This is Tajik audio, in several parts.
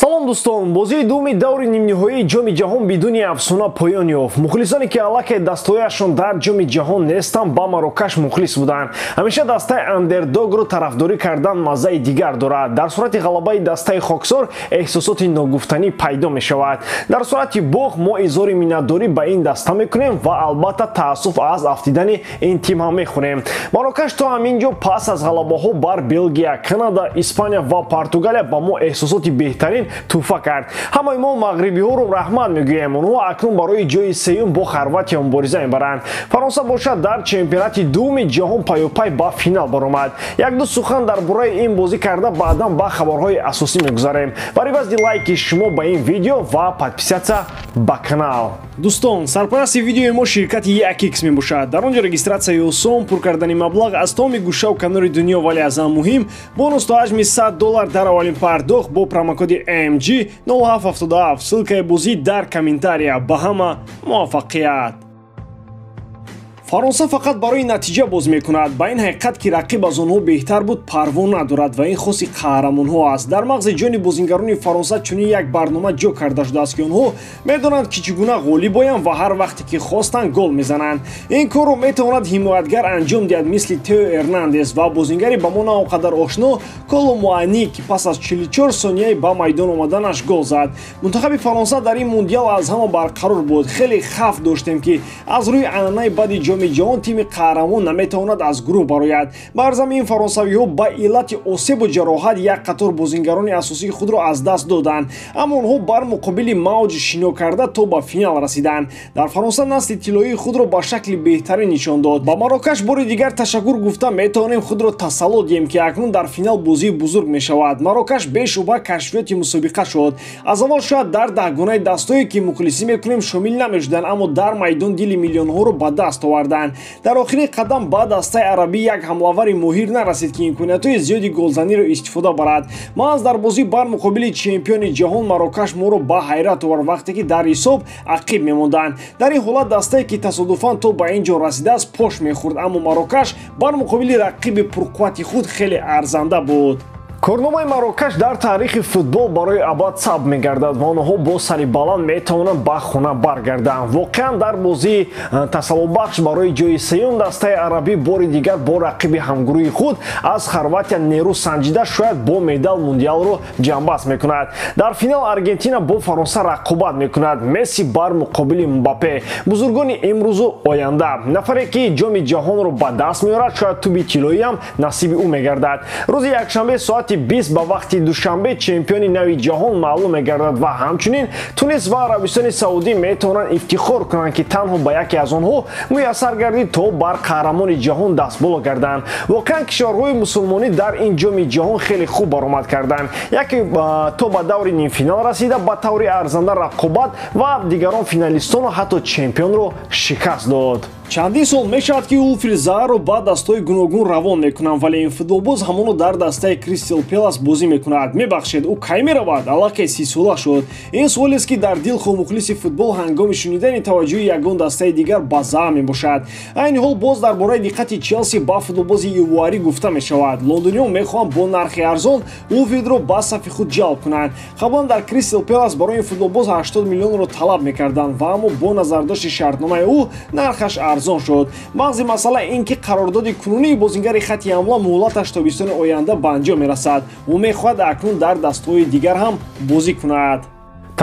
Салом дӯстон, бозии дуюми даври нимниҳоии Ҷоми ҷаҳон бидуни афсона поён ёфт. Мухлисоне ки аллакай дастҳояшон дар Ҷоми ҷаҳон нестанд, ба Марокаш мухлис буданд. Ҳамеша дастаи андердогро тарафдорӣ кардан маззаи дигар дорад. Дар сурати ғалабаи дастаи хоксор эҳсосоти ногуфтанӣ пайдо мешавад. Дар сурати бохт мо изҳори миннатдорӣ ба ин даста мекунем ва албатта таассуф аз афтидани ин тим ҳам мехӯрем. Марокаш то ҳамин ҷо пас аз ғалабаҳо бар Белгия, Канада, Испания ва Португалия ба мо эҳсосоти беҳтарин туҳфа кард. Ҳамаи мо мағрибиҳоро раҳмат мегӯем. Онҳо акнун барои ҷои сеюм бо Хорватия мубориза мебаранд. Фаронса бошад дар чемпионати дуюми ҷаҳон паёпай ба финал баромад. Як-ду сухан дар бораи ин бозӣ карда баъдан ба хабарҳои асосӣ мегузарем. Барои базди лайки шумо ба ин видео ва подписаться ба канал. Дӯстон, сарпарасти видеои мо ширкати 1x мебошад. Дар он ҷо регистратсияи осон, пур кардани маблағ аз тамоми гӯшаву канори дунё, вале аз ҳама муҳим бонус то ҳаҷми $100 дар аввалин пардохт бо промокоди MG 0777. Ссылкаи бозӣ дар комментария. Ба ҳама муваффақият! Фаронса фақат барои натиҷа боз мекунад. Ба ин ҳақиқат ки рақиб аз онҳо беҳтар буд парво надорад ва ин хоси қаҳрамонҳо аст. Дар мағзи ҷони бозингарони Фаронса чунин як барнома ҷо карда шудааст, ки онҳо медонанд ки чӣ гуна ғолиб оянд ва ҳар вақте ки хостанд гол мезананд. Ин корро метавонад ҳимоятгар анҷом диҳад, мисли Тео Эрнандес ва бозингари ба мо на он қадар ошно Коло Муани, ки пас аз 44 сонияи ба майдон омаданаш гол зад. Мунтахаби Фаронса дар ин мундиал аз ҳама барқарор буд. Хеле хавф доштем, ки аз рӯи ананаи баъди Ҷоми ҷаҳон тими қаҳрамон наметавонад аз гурӯҳ барояд. Бар замин фаронсавиҳо ба иллати осебу ҷароҳат як қатор бозингарони асосии худро аз даст доданд, аммо онҳо бар муқобили мавҷ шино карда то ба финал расиданд. Дар Фаронса насли тиллоии худро ба шакли беҳтарин нишон дод. Ба Марокаш бори дигар ташаккур гуфта метавонем худро тасалло диҳем, ки акнун дар финал бозии бузург мешавад. Марокаш бешубҳа кашфиёти мусобиқа шуд. Аз аввал шояд дар даҳгонаи дастое ки мухлисӣ мекунем шомил намешуданд, аммо дар майдон дили миллионҳоро ба даст овард. Дар охири қадам ба дастаи арабӣ як ҳамлавари моҳир нарасид, ки имкониятҳои зиёди голзаниро истифода барад. Маҳз дар бозӣ бар муқобили чемпиони ҷаҳон Марокаш моро ба ҳайрат овард, вақте ки дар ҳисоб ақиб мемонданд. Дар ин ҳолат дастае ки тасодуфан то ба ин ҷо расидааст пош мехӯрд, аммо Марокаш бар муқобили рақиби пурқуввати худ хеле арзанда буд. Корномаи Марокаш дар таърихи футбол барои абад сабт мегардад ва онҳо бо сари баланд метавонанд ба хона баргарданд. Воқеан дар бозии тасаллобахш барои ҷои сеюм дастаи арабӣ бори дигар бо рақиби ҳамгурӯҳи худ аз Хорватия нерӯ санҷида шояд бо медал мундиалро ҷамъбаст мекунад. Дар финал Аргентина бо Фаронса рақобат мекунад. Месси бар муқобили Мбаппе, бузургони имрӯзу оянда. Нафаре ки ҷоми ҷаҳонро ба даст меорад, шояд туби тиллоиам насиби ӯ мегардад. Рӯзи якшанбе соати 20 ба вақти Душанбе чемпиони нави ҷаҳон маълум мегардад ва ҳамчунин Тунис ва Арабистони Саудӣ метавонанд ифтихор кунанд, ки танҳо ба яке аз онҳо муяссар гардид то бар қаҳрамони ҷаҳон дастболо гарданд. Воқеан кишварҳои мусулмонӣ дар ин ҷоми ҷаҳон хеле хуб баромад карданд. Яке то ба даври нимфинал расида ба таври арзанда рақобат ва дигарон финалистону ҳатто чемпионро шикаст дод. Чандин сол мешавад, ки Улфрид Зааро ба дастҳои гуногун равон мекунанд, вале ин футболбоз ҳамоно дар дастаи Кристал Пелас бозӣ мекунад. Мебахшед, ӯ кай меравад? Аллакай 30сола шуд. Ин суолест, ки дар дилхоҳ мухлиси футбол ҳангоми шунидани таваҷҷӯҳи ягон дастаи дигар ба заа мебошад. Айни ҳол боз дар бораи диққати Челси ба футболбози ивуарӣ гуфта мешавад. Лондониҳо мехоҳанд бо нархи арзон Улфридро ба сафи худ ҷалб кунанд. Қаблан дар Кристал Пелас барои ин футболбоз 80 миллионро талаб мекарданд ва аммо бо назардошти шартномаи ӯ нархаш арзон шуд. Мағзи масъала ин ки қарордоди кунунии бозингари хати ҳамла муҳлаташ тобистони оянда ба анҷом мерасад. Ӯ мехоҳад акнун дар дастҳои дигар ҳам бозӣ кунад.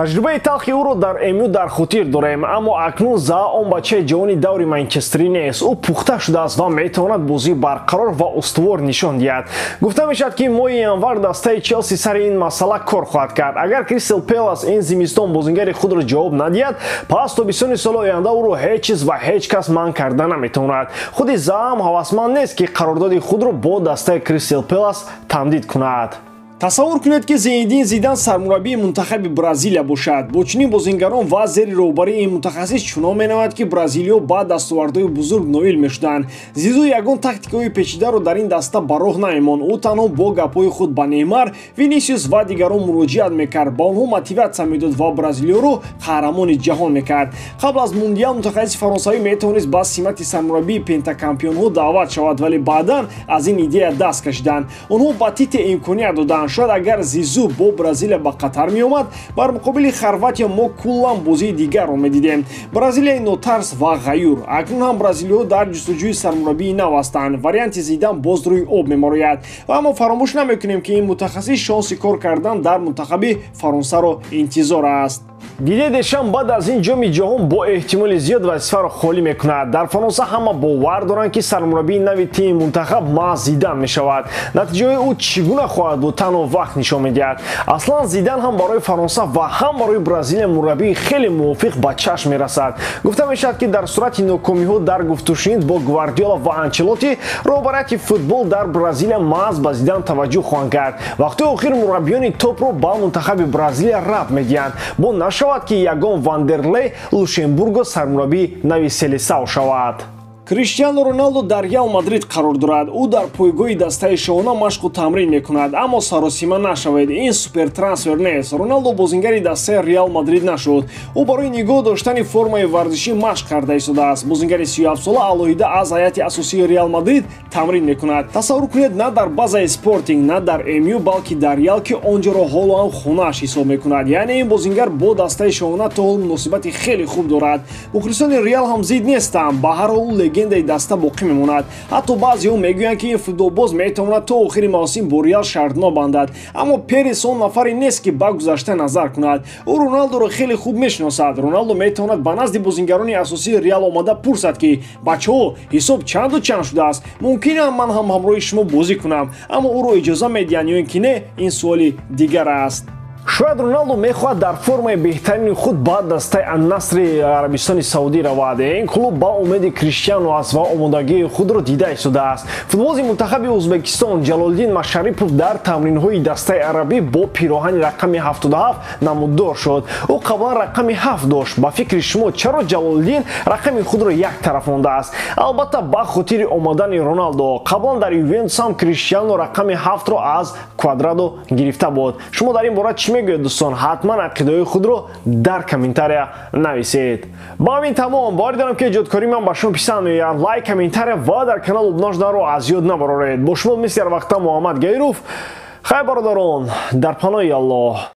Таҷрибаи талхи ӯро дар МЮ дар хотир дорем, аммо акнун Заа он бачаи ҷавони даври Манчестерӣ нест. Ӯ пухта шудааст ва метавонад бозии барқарор ва устувор нишон диҳад. Гуфта мешавад, ки моҳи январ дастаи Челси сари ин масъала кор хоҳад кард. Агар Кристал Пелас ин зимистон бозингари худро ҷавоб надиҳад, пас тобистони соли оянда ӯро ҳеҷ чиз ва ҳеҷ кас манъ карда наметавонад. Худи Заа ҳам ҳавасманд нест, ки қарордоди худро бо дастаи Кристал Пелас тамдид кунад. Тасаввур кунед, ки Зинедин Зидан сармураббии мунтахаби Бразилия бошад. Бо чунин бозингарон ва зери роҳбарии ин мутахассис чунон менамояд, ки бразилиё ба дастовардҳои бузург ноил мешуданд. Зизу ягон тактикаҳои печидаро дар ин даста ба роҳ намемонд. Ӯ танҳо бо гапҳои худ ба Неймар, Винисиус ва дигарон муроҷиат мекард, ба онҳо мотиватсия медод ва бразилиёро қаҳрамони ҷаҳон мекард. Қабл аз мундиал мутахассиси фаронсавӣ метавонист ба симати сармураббии пентакампионҳо даъват шавад, вале баъдан аз ин идея даст кашиданд. Онҳо ба Тите имконият доданд. ҳастанд. Шояд агар Зизу бо Бразилия ба Қатар меомад, бар муқобили Хорватия мо куллан бозии дигарро медидем. Бразилияи нотарс ва ғаюр. Акнун ҳам бразилиҳо дар ҷустуҷӯи сармураббии нав ҳастанд. Варианти Зидан боз рӯи об мемарояд. Ва аммо фаромӯш намекунем, ки ин мутахассис шонси кор кардан дар мунтахаби Фаронсаро интизор аст. Дидье Дешам баъд аз ин ҷоми ҷаҳон бо эҳтимоли зиёд вазифаро холӣ мекунад. Дар Фаронса ҳама бовар доранд, ки сармураббии нави тими мунтахаб маҳз Зидан мешавад. Натиҷаҳои ӯ чӣ гуна хоҳад буд, танҳо вақт нишон медиҳад. Аслан Зидан ҳам барои Фаронса ва ҳам барои Бразилия мураббии хеле мувофиқ ба чашм мерасад. Гуфта мешавад, ки дар сурати нокомиҳо дар гуфтушунид бо Гвардиола ва Анчелоти, роҳбарияти футбол дар Бразилия маҳз ба Зидан таваҷҷӯҳ хоҳанд кард. Вақтҳои охир мураббиёни топро ба мунтахаби Бразилия рабт медиҳанд. Бо нашавад, ки ягон Вандерлей Лушембурго сармураббии нави Селесао шавад. Криштиану Роналдо дар Реал Мадрид қарор дорад. Ӯ дар пойгоҳи дастаи шоҳона машқу тамрин мекунад, аммо саросима нашавед, ин супертрансфер нест. Роналдо бозингари дастаи Реал Мадрид нашуд. Ӯ барои нигоҳ доштани формаи варзишӣ машқ карда истодааст. Бозингари 37-сола алоҳида аз ҳайати асосии Реал Мадрид тамрин мекунад. Тасаввур кунед, на дар базаи Спортинг, на дар МЮ, балки дар Реал, ки он ҷоро ҳоло ҳам хонааш ҳисоб мекунад. Яъне ин бозингар бо дастаи шоҳона то ҳол муносибати хеле хуб дорад. Мухлисони Реал ҳам зид нестанд, ба ҳар ҳол ӯ легендаи даста боқӣ мемонад. Ҳатто баъзеҳо мегӯянд, ки ин футболбоз метавонад то охири мавсим бо Реал шартнома бандад. Аммо Перес он нафаре нест, ки ба гузашта назар кунад. Ӯ Роналдоро хеле хуб мешиносад. Роналдо метавонад ба назди бозингарони асосии Реал омада пурсад, ки бачаҳо, ҳисоб чанду чанд шудааст? Мумкин ман ҳам ҳамроҳи шумо бозӣ кунам. Аммо ӯро иҷоза медиҳанд ё ин ки не, ин суоли дигар аст. Шояд Роналдо мехоҳад дар формаи беҳтарини худ ба дастаи Ан-Насри Арабистони Саудӣ равад. Ин клуб ба умеди Криштиану аст ва омодагии худро дида истодааст. Футболбози мунтахаби Ӯзбекистон Ҷалолиддин Машарипов дар тамринҳои дастаи арабӣ бо пироҳани рақами 77 намуддор шуд. Ӯ қаблан рақами 7 дошт. Ба фикри шумо, чаро Ҷалолиддин рақами худро як тараф мондааст? Албатта, ба хотири омадани Роналдо. Қаблан дар Ювентус ҳам Криштиану рақами 7-ро аз Квадрадо гирифта буд. Шумо дар ин бора чӣ мегӯед, дӯстон? Ҳатман ақидаҳои худро дар комментария нависед. Ба ҳамин тамом. Боварӣ дорам, ки эҷодкории ман ба шумо писанд меояд. Лайк, комментария ва дар канал обуна шуданро аз ёд набароред. Бо шумо мисли ҳар вақта Муҳаммад Гаиров. Хайр, бародарон, дар паноҳи Аллоҳ.